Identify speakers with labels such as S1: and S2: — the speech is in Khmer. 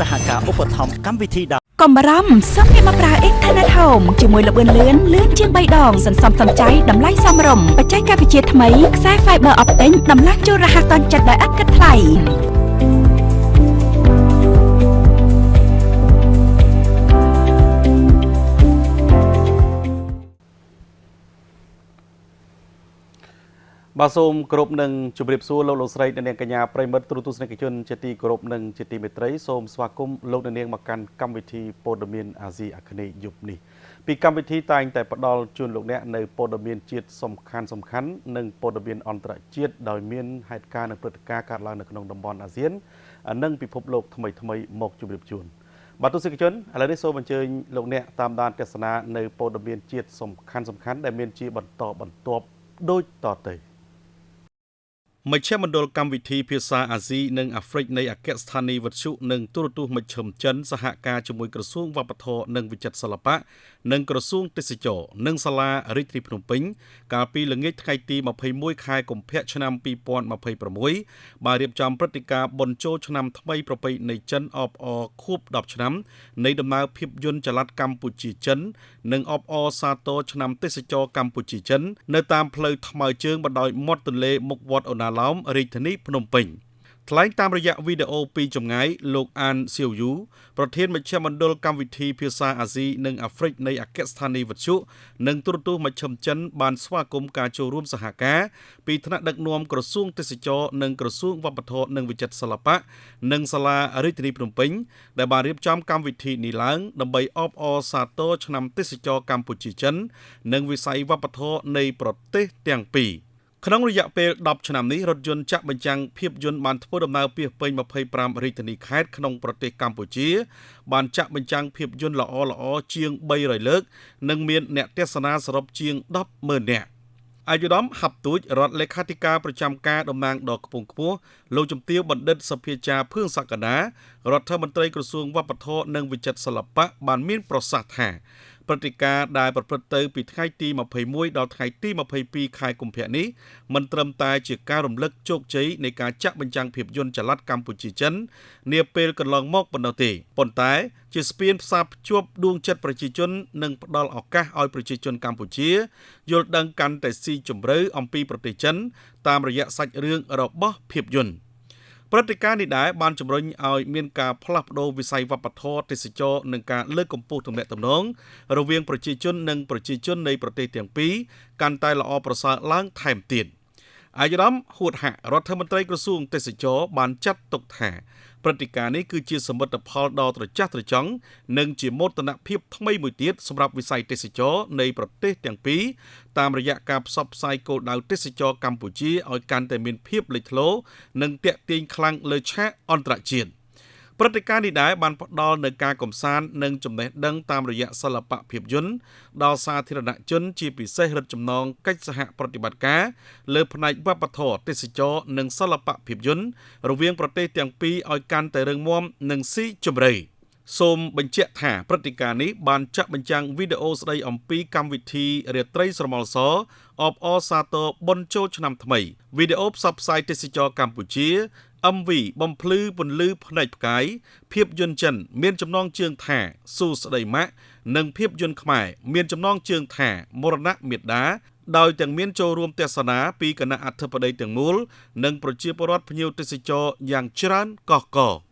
S1: សហការឧបត្ថម្ភកម្មវិធីដោយ
S2: កុំបារម្ភសូមងាកមកប្រើអ៊ីនធឺណិត Home ជាមួយល្បឿនលឿនលឿនជាង3ដងសន្សំសំចៃតម្លៃសមរម្យបច្ចេកវិទ្យាថ្មីខ្សែ Fiber Optic ដំឡើងជូនរហ័សទាន់ចិត្តដោយឥតគិតថ្លៃ។
S3: បាទសូមគោរពនឹងជម្រាបសួរលោកលោកស្រីអ្នកនាងកញ្ញាប្រិយមិត្តទូរទស្សនិកជនជាទីគោរពនិងជាទីមេត្រីសូមស្វាគមន៍លោកអ្នកនាងមកកាន់កម្មវិធីព័ត៌មានអាស៊ីអាគ្នេយ៍យប់នេះពីកម្មវិធីតែងតែផ្ដល់ជូនលោកអ្នកនៅព័ត៌មានជាតិសំខាន់សំខាន់និងព័ត៌មានអន្តរជាតិដោយមានហេតុការណ៍និងព្រឹត្តិការណ៍កើតឡើងនៅក្នុងតំបន់អាស៊ាននិងពិភពលោកថ្មីថ្មីៗមកជម្រាបជូនបាទទស្សនិកជនឥឡូវនេះសូមអញ្ជើញលោកអ្នកតាមដានទស្សនានៅព័ត៌មានជាតិសំខាន់សំខាន់ដែលមានជាបន្តបន្ទាប់ដូចតទៅ មជ្ឈមណ្ឌលកម្មវិធីភាសាអាស៊ីនិងអាហ្វ្រិកនៃអគ្គស្ថានីយ៍វិទ្យុនិងទូរទស្សន៍មជ្ឈិមចិនសហការជាមួយក្រសួងវប្បធម៌និងវិចិត្រសិល្បៈនិងក្រសួងទេសចរណ៍និងសាលារាជធានីភ្នំពេញកាលពីល្ងាចថ្ងៃទី21ខែកុម្ភៈឆ្នាំ2026បានរៀបចំព្រឹត្តិការណ៍បុណ្យចូលឆ្នាំថ្មីប្រពៃណីចិនអបអរខួប10ឆ្នាំនៃដំណើរភាពយន្តចល័តកម្ពុជាចិននិងអបអរសាទរឆ្នាំទេសចរណ៍កម្ពុជាចិននៅតាមផ្លូវថ្មើរជើងបណ្ដោយមាត់ទន្លេមុខវត្តអូណាឡោមរាជធានីភ្នំពេញថ្លែងតាមរយៈវីដេអូពីចម្ងាយលោកអានសៀវយូប្រធានមជ្ឈមណ្ឌលកម្មវិធីភាសាអាស៊ីនិងអាហ្វ្រិកនៃអគ្គស្ថានីយ៍វិទ្យុនិងទូរទស្សន៍មជ្ឈិមចិនបានស្វាគមន៍ការចូលរួមសហការពីថ្នាក់ដឹកនាំក្រសួងទេសចរណ៍និងក្រសួងវប្បធម៌និងវិចិត្រសិល្បៈនិងសាលារាជធានីភ្នំពេញដែលបានរៀបចំកម្មវិធីនេះឡើងដើម្បីអបអរសាទរឆ្នាំទេសចរណ៍កម្ពុជាចិននិងវិស័យវប្បធម៌នៃប្រទេសទាំងពីរក្នុងរយៈពេល10ឆ្នាំនេះរថយន្តចាក់បញ្ចាំងភាពយន្តបានធ្វើដំណើរពាសពេញ25រាជធានីខេត្តក្នុងប្រទេសកម្ពុជា បានចាក់បញ្ចាំងភាពយន្តល្អៗជាង300លើក និងមានអ្នកទស្សនាសរុបជាង100000នាក់អាយុដំហាប់ទូចរដ្ឋលេខាធិការប្រចាំការតំណាងដ៏ខ្ពង់ខ្ពស់លោកជំទាវបណ្ឌិតសភាចាភឿងសក្តារដ្ឋមន្ត្រីក្រសួងវប្បធម៌និងវិចិត្រសិល្បៈបានមានប្រសាសន៍ថាព្រឹត្តិការណ៍ដែលប្រព្រឹត្តទៅពីថ្ងៃទី21ដល់ថ្ងៃទី22ខែកុម្ភៈនេះមិនត្រឹមតែជាការរំលឹកជោគជ័យនៃការចាក់បញ្ចាំងភាពយន្តចល័តកម្ពុជាចិននាពេលកន្លងមកប៉ុណ្ណោះទេប៉ុន្តែជាស្ពានផ្សារភ្ជាប់ដួងចិត្តប្រជាជននិងផ្ដល់ឱកាសឲ្យប្រជាជនកម្ពុជាយល់ដឹងកាន់តែស៊ីជម្រៅអំពីប្រទេសចិនតាមរយៈសាច់រឿងរបស់ភាពយន្តព្រឹត្តិការណ៍នេះដែរបានជំរុញឲ្យមានការផ្លាស់ប្ដូរវិស័យវប្បធម៌ទេសចរណ៍និងការលើកកម្ពស់ទំនាក់ទំនងរវាងប្រជាជននិងប្រជាជននៃប្រទេសទាំងពីរកាន់តែល្អប្រសើរឡើងថែមទៀតអាយដាមហួតហៈរដ្ឋមន្ត្រីក្រសួងទេសចរណ៍បានចាត់ទុកថាព្រឹត្តិការណ៍នេះគឺជាសមិទ្ធផលដ៏ត្រចះត្រចង់និងជាមោទនភាពថ្មីមួយទៀតសម្រាប់វិស័យទេសចរណ៍នៃប្រទេសទាំងពីរតាមរយៈការផ្សព្វផ្សាយគោលដៅទេសចរណ៍កម្ពុជាឲ្យកាន់តែមានភាពលេចធ្លោនិងទាក់ទាញខ្លាំងលើឆាកអន្តរជាតិព្រឹត្តិការណ៍នេះដែរបានផ្ដល់នូវការកំសាន្តនិងចំណេះដឹងតាមរយៈសិល្បៈភាពយន្តដល់សាធារណជនជាពិសេសរឹតចំណងកិច្ចសហប្រតិបត្តិការលើផ្នែកវប្បធម៌ទេសចរណ៍និងសិល្បៈភាពយន្តរវាងប្រទេសទាំងពីរឲ្យកាន់តែរឹងមាំនិងស៊ីជម្រៅសូមបញ្ជាក់ថាព្រឹត្តិការណ៍នេះបានចាក់បញ្ចាំងវីដេអូស្ដីអំពីកម្មវិធីរាត្រីស្រមោលសអបអរសាទរបុណ្យចូលឆ្នាំថ្មីវីដេអូផ្សព្វផ្សាយទេសចរណ៍កម្ពុជា MV បំភ្លឺពន្លឺភ្នែកផ្កាយភាពយន្តចិនមានចំណងជើងថាស៊ូស្ដីម៉ាក់និងភាពយន្តខ្មែរមានចំណងជើងថាមរណៈមេដាដោយទាំងមានចូលរួមទស្សនាពីគណៈអធិបតីទាំងមូលនិងប្រជាពលរដ្ឋភ្ញៀវទេសចរយ៉ាងច្រើនកុះករ។